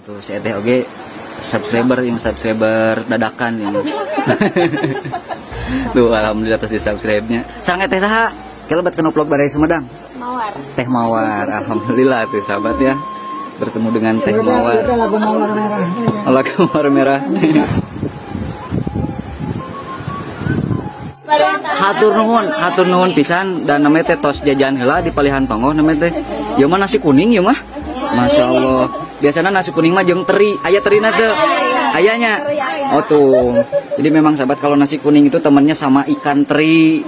Tuh si Eteh oge subscriber yang subscriber dadakan yang. Tuh alhamdulillah atas di subscribe-nya. Sareng Eteh saha? Kelebat kana vlog Baraya Sumedang. Mawar. Teh Mawar. Alhamdulillah tuh sahabat ya. Bertemu dengan Teh Mawar. Lagu Mawar Merah. Lagu Mawar Merah. Hatur nuhun pisan dan namanya teh tos jajan heula di palihan tonggoh namanya teh. Ieu mah nasi kuning ieu mah. Masya Allah. Biasanya nasi kuning mah jeung teri, aya terina teu? Ayanya. Oh tuh. Jadi memang sahabat kalau nasi kuning itu temennya sama ikan teri.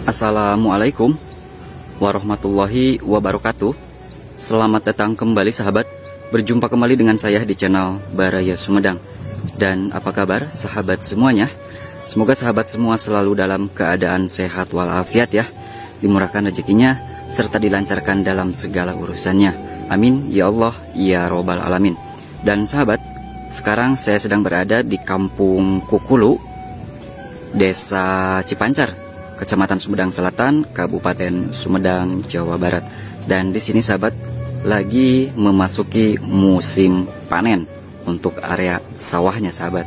Assalamualaikum warahmatullahi wabarakatuh. Selamat datang kembali sahabat. Berjumpa kembali dengan saya di channel Baraya Sumedang. Dan apa kabar sahabat semuanya? Semoga sahabat semua selalu dalam keadaan sehat walafiat ya. Dimurahkan rezekinya serta dilancarkan dalam segala urusannya. Amin ya Allah ya Robbal Alamin. Dan sahabat, sekarang saya sedang berada di Kampung Kukulu, Desa Cipancar, Kecamatan Sumedang Selatan, Kabupaten Sumedang, Jawa Barat. Dan di sini sahabat lagi memasuki musim panen untuk area sawahnya sahabat.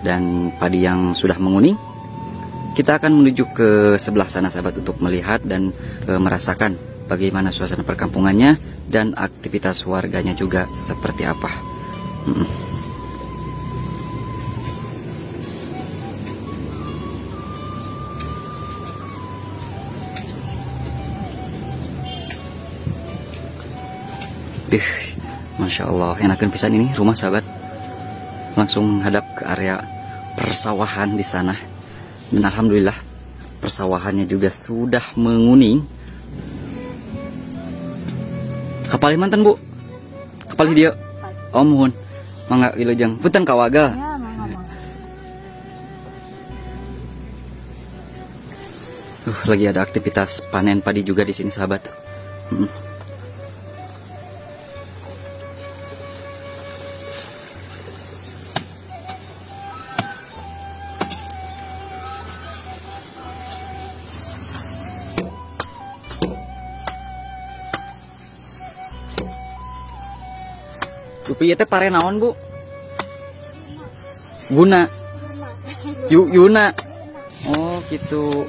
Dan padi yang sudah menguning, kita akan menuju ke sebelah sana sahabat untuk melihat dan merasakan bagaimana suasana perkampungannya dan aktivitas warganya juga seperti apa. Masya Allah, enakan pisan ini rumah sahabat. Langsung menghadap ke area persawahan di sana. Dan alhamdulillah persawahannya juga sudah menguning. Kapalih mantan bu? Kapalih dia? Oh mohon. Mangga wilujeng. Punten kawaga. Lagi ada aktivitas panen padi juga di sini sahabat. Dupi ieu teh pare naon bu? Guna. Yuna. Oh gitu.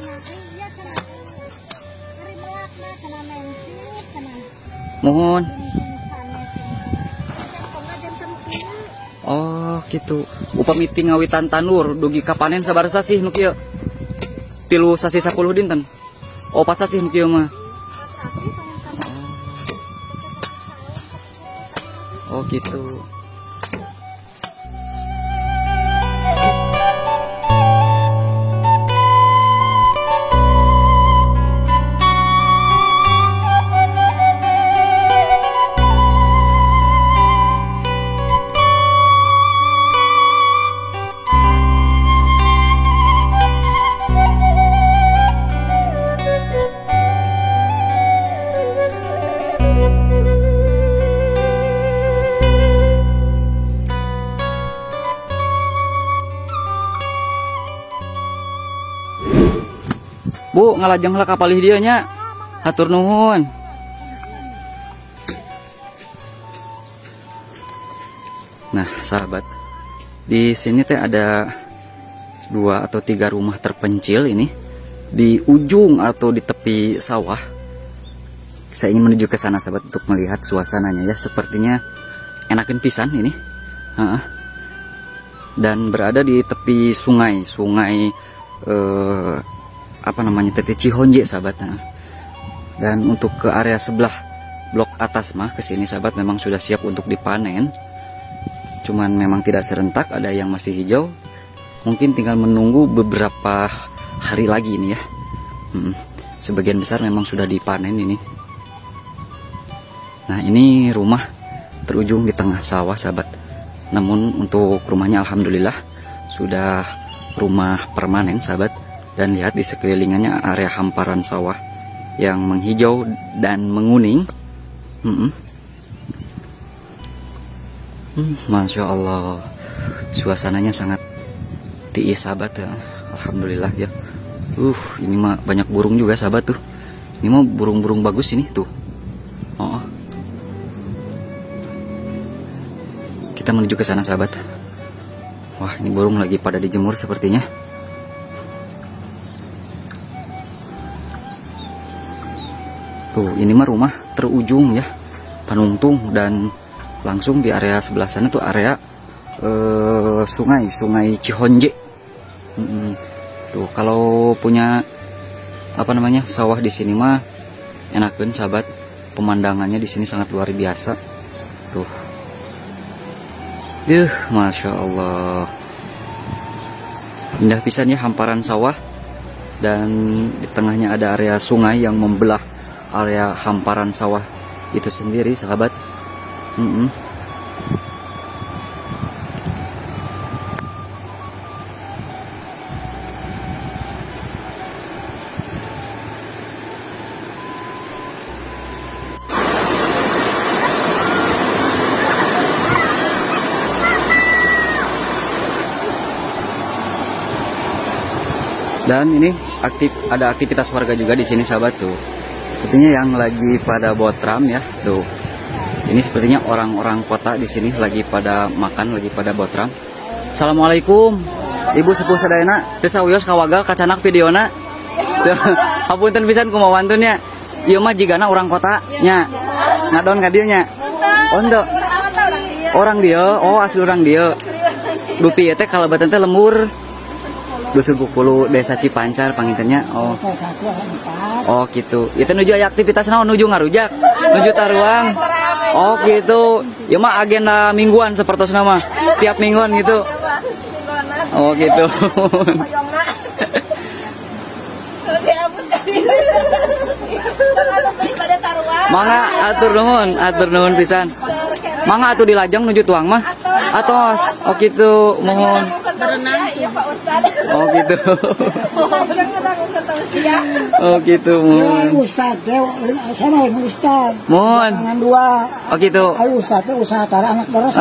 Mohon. Oh gitu. Upami ti ngawitan tandur dugi ka panen sabaraha sasih nu kieu? 3 sasih 10 dinten. Oh 4 sasih nu kieu mah. Oh gitu. Bu, ngalajeng heula ka palih dieu nya. Hatur nuhun. Nah, sahabat, Di sini teh ada 2 atau 3 rumah terpencil ini di ujung atau di tepi sawah. Saya ingin menuju ke sana sahabat untuk melihat suasananya ya. Sepertinya enakin pisan ini. Dan berada di tepi sungai, sungai apa namanya tepi Cihonje sahabat. Nah. Dan untuk ke area sebelah blok atas mah ke sini sahabat memang sudah siap untuk dipanen. Cuman memang tidak serentak, ada yang masih hijau. Mungkin tinggal menunggu beberapa hari lagi ini ya. Sebagian besar memang sudah dipanen ini. Nah, ini rumah terujung di tengah sawah sahabat. Namun untuk rumahnya alhamdulillah sudah rumah permanen sahabat. Dan lihat di sekelilingannya area hamparan sawah yang menghijau dan menguning. Masya Allah, suasananya sangat tiis sahabat ya. Alhamdulillah ya. Ini mah banyak burung juga sahabat tuh. Ini mah burung-burung bagus ini tuh. Oh. Kita menuju ke sana sahabat. Wah, ini burung lagi pada dijemur sepertinya. Tuh, ini mah rumah terujung ya, Panungtung, dan langsung di area sebelah sana tuh area sungai, Sungai Cihonje. Tuh, kalau punya apa namanya sawah di sini mah enakeun sahabat. Pemandangannya di sini sangat luar biasa. Tuh. Masya Allah. Indah pisan ya hamparan sawah. Dan di tengahnya ada area sungai yang membelah area hamparan sawah itu sendiri sahabat. Dan ini ada aktivitas warga juga di sini sahabat tuh. Sepertinya yang lagi pada botram ya tuh. Ini sepertinya orang-orang kota di sini lagi pada makan, lagi pada botram. Assalamualaikum. Ibu sepuh sadayana, teu sawios kawagal kacanak videona. Hapunten pisan kumaha wantun nya. Ieu mah jigana orang kota nya. Ngadon ka dieu nya. Oh henteu. Orang dieu, oh asli orang dieu. Dupi ieu teh kalebatan teh lembur. Dusun Pukulu, Desa Cipancar pangintennya. Oh. Oh gitu. Itu nuju aya aktivitas naon, nuju ngarujak, nuju taruang. Oh gitu. Ya mah agenda mingguan sepertos nama. Tiap mingguan gitu. Oh gitu. Mangga atur nuhun pisan. Mangga atuh dilajeng nuju tuang mah. Atos. Oh gitu, mohon. Oh gitu. Oh gitu, mohon. Ustad, sama Ustad. Mohon. Dua. Oh gitu. Ayo Ustad, usaha tara anak terus.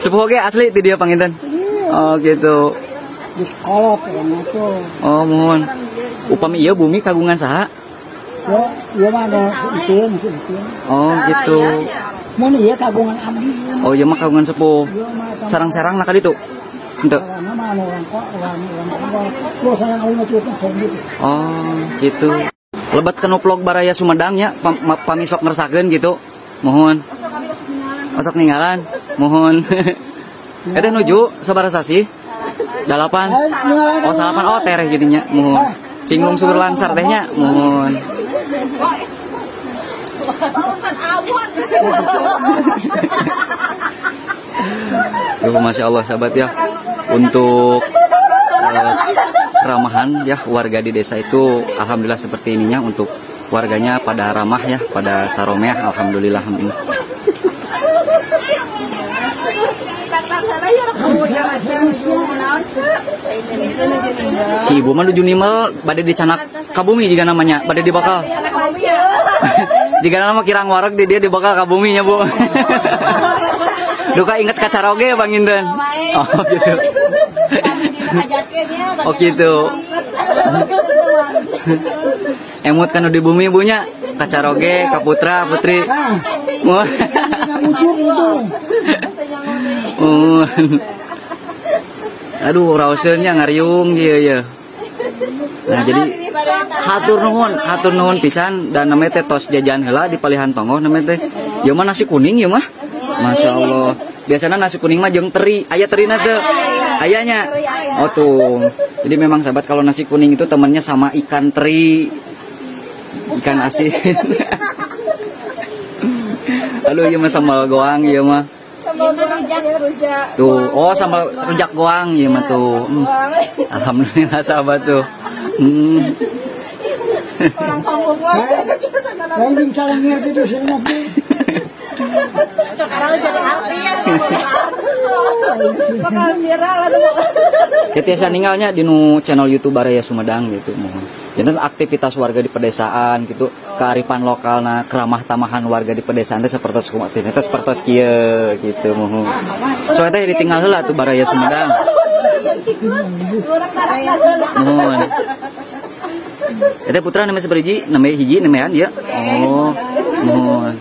Sepuh oge asli ti dieu panginten. Oh gitu. Di sekolah orang itu. Oh mohon. Upami ieu bumi kagungan saha? Yo, ieu mah anu itu. Oh gitu. Mun ieu kagungan abdi. Oh ieu mah kagungan sepuh. Sarang-sarang nak ditu. Henteu. Oh gitu. Lebat kanu vlog Baraya Sumedang nya, pamisok ngersakeun gitu. Mohon. Osok ninggalan. Mohon. Eta nuju sabaraha sasih? 8. Oh 8, oh tereh jadinya. Mohon. Cinglung sugur langsar tehnya. Mohon. Duh, Masya Allah sahabat ya. Untuk keramahan ya warga di desa itu alhamdulillah seperti ininya. Untuk warganya pada ramah ya, pada saromeah, alhamdulillah. Si ibu mah nuju nimel bade dicanak kabumi juga namanya, bade dibakal. Jika nama kirang wareg di dia dibakal kabumi nya bu. Duka inget kacaroge Bang Inten. Oh gitu. Oh gitu. Emut kan di bumi ibunya, kacaroge, kaputra, putri. Oh. Aduh, raoseunnya ngariung ieu ya. Nah, jadi hatur nuhun pisan dan namanya teh tos jajan heula di palihan tonggoh namanya teh. Ieu mah nasi kuning ieu mah. Masya Allah. Biasanya nasi kuning mah jeung teri, aya terina teu? Ayanya. Oh tuh. Jadi memang sahabat kalau nasi kuning itu temannya sama ikan teri. Ikan asin. Aduh, ieu mah sambal goang ieu mah. Sambal rujak. Tuh, oh sambal rujak goang ieu mah tuh. Alhamdulillah sahabat tuh. Orang kampung mah. Lain calangir gitu sih nanti. Sekarang jadi artis. Bakal viral atau ya tiasa ninggalnya di nu channel YouTube Baraya Sumedang gitu mohon. Jadi aktivitas warga di pedesaan gitu, kearifan lokal nah keramah tamahan warga di pedesaan teh sapertos kumaha teh sapertos kieu gitu mohon. Soalnya teh ditinggal heula tuh Baraya Sumedang. Mohon. Eta putra namanya sabariji, namanya hiji namaean ieu. Oh, mohon.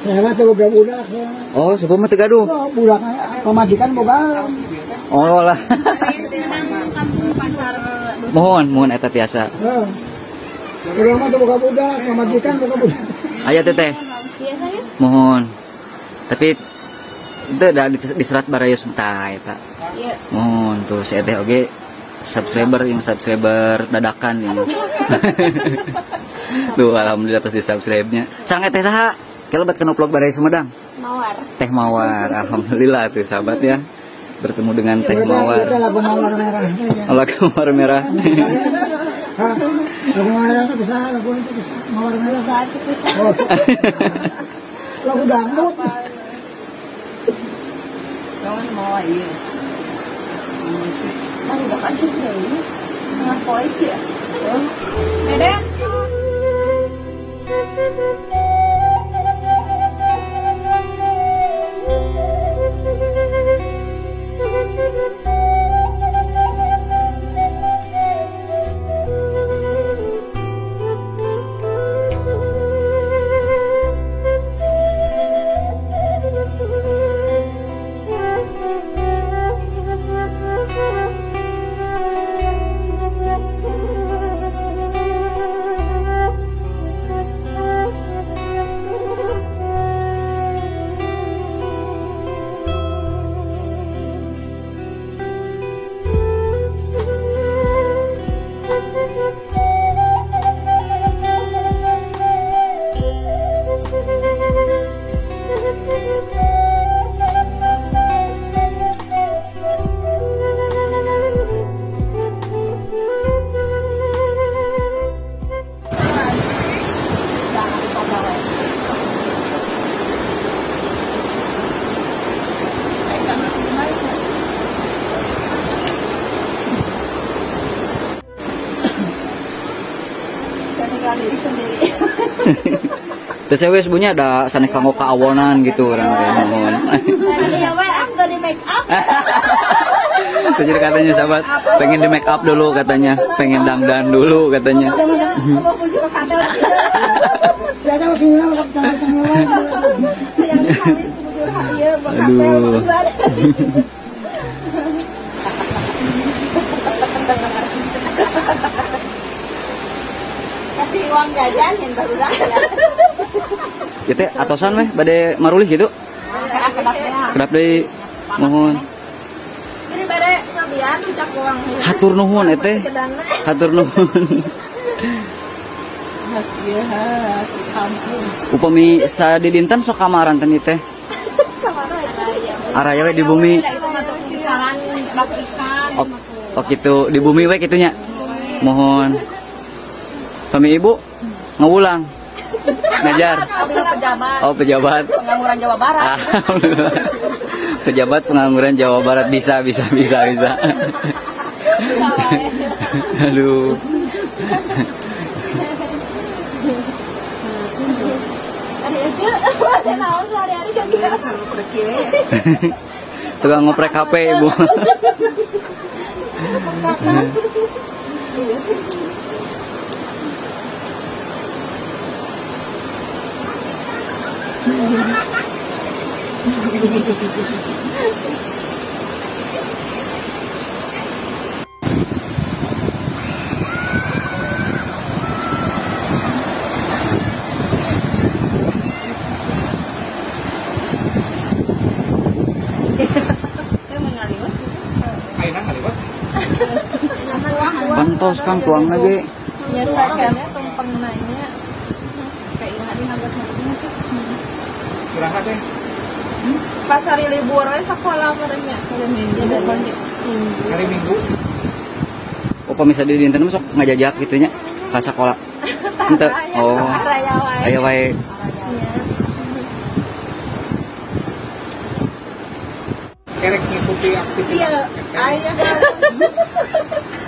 Saya mah teu boga budak. Oh, sepuh mah teu gaduh. Budak pamajikan boga. Oh lah. Mohon, mohon eta tiasa. Heeh. Urang mah teu boga budak, pamajikan boga budak. Aya teteh. Mohon. Tapi itu udah diserat Baraya Sumedang eta. Mohon tuh si teteh oge subscriber yang subscriber dadakan ini. Tuh alhamdulillah atas di subscribe-nya. Sareng teh saha? Kelebat kena vlog Baraya Sumedang. Mawar. Teh Mawar. Alhamdulillah tuh sahabat ya. Bertemu dengan Teh Mawar. Lagu Mawar Merah. Lagu Mawar Merah. Lagu Mawar Merah itu bisa, lagu itu bisa. Mawar Merah. Lagu dangdut. Jangan mau iya. Udah kan ini. Tengah voice ya. Dede. Terus wes punya ada sana kanggo kaawonan gitu orang teh mohon. Iya we aku di make up. Jadi katanya sahabat pengen di make up dulu katanya, pengen dangdan dulu katanya. Aduh. Kasih uang jajan yang baru lah. Ya teh atosan weh bade marulih gitu. Kedap deui. Mohon. Ini bare nyobian ucap uang. Hatur nuhun eteh. Hatur nuhun. Upami sadidinten sok kamaran teh teh. Araya we di bumi. Oh gitu di bumi we kitu nya. Mohon. Pami ibu ngawulang. Ngajar. Pejabat. Oh, pejabat. Pengangguran Jawa Barat. Alhamdulillah. Pejabat pengangguran Jawa Barat bisa. Aduh. Tukang ngoprek HP ibu. Pantos Kang tuang lagi. Ya sakannya tumpeng nanya. Kayak hari hampir Istirahat deh. Pas hari libur we sekolah merenya. Hari Minggu. Oh, pamisa di dinten sok ngajajak gitu nya ka sakola. Henteu. Oh. Aya wae. Kerek ngikuti aktivitas. Iya, aya.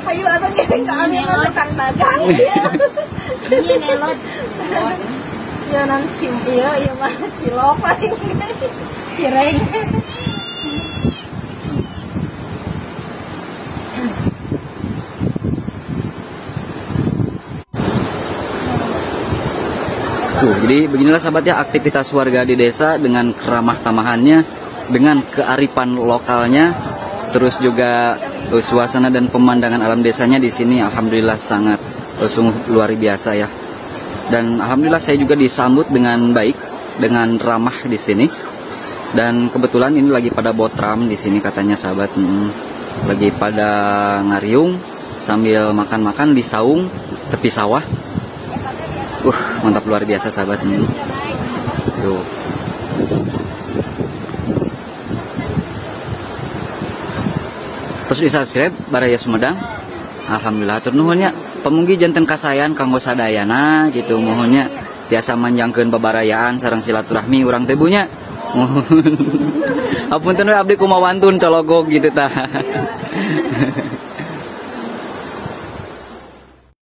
Ayo atau ngiring ke kami mah tukang dagang. Iya nelot. Ya nan cim iya iya mah cilok paling cireng. Tuh, jadi beginilah sahabat ya aktivitas warga di desa dengan keramah tamahannya, dengan kearifan lokalnya, terus juga suasana dan pemandangan alam desanya di sini alhamdulillah sangat sungguh luar biasa ya. Dan alhamdulillah saya juga disambut dengan baik, dengan ramah di sini. Dan kebetulan ini lagi pada botram di sini katanya sahabat, lagi pada ngariung sambil makan-makan di saung tepi sawah. Mantap luar biasa sahabat. Tuh. Terus di subscribe Baraya Sumedang. Alhamdulillah hatur nuhun nya. Pemunggi janten kasayan kanggo sadayana gitu muhunnya. Biasa manjangkeun babarayaan sareng silaturahmi urang teh bunya. Muhun. Apunten we abdi kumawantun cologog gitu tah.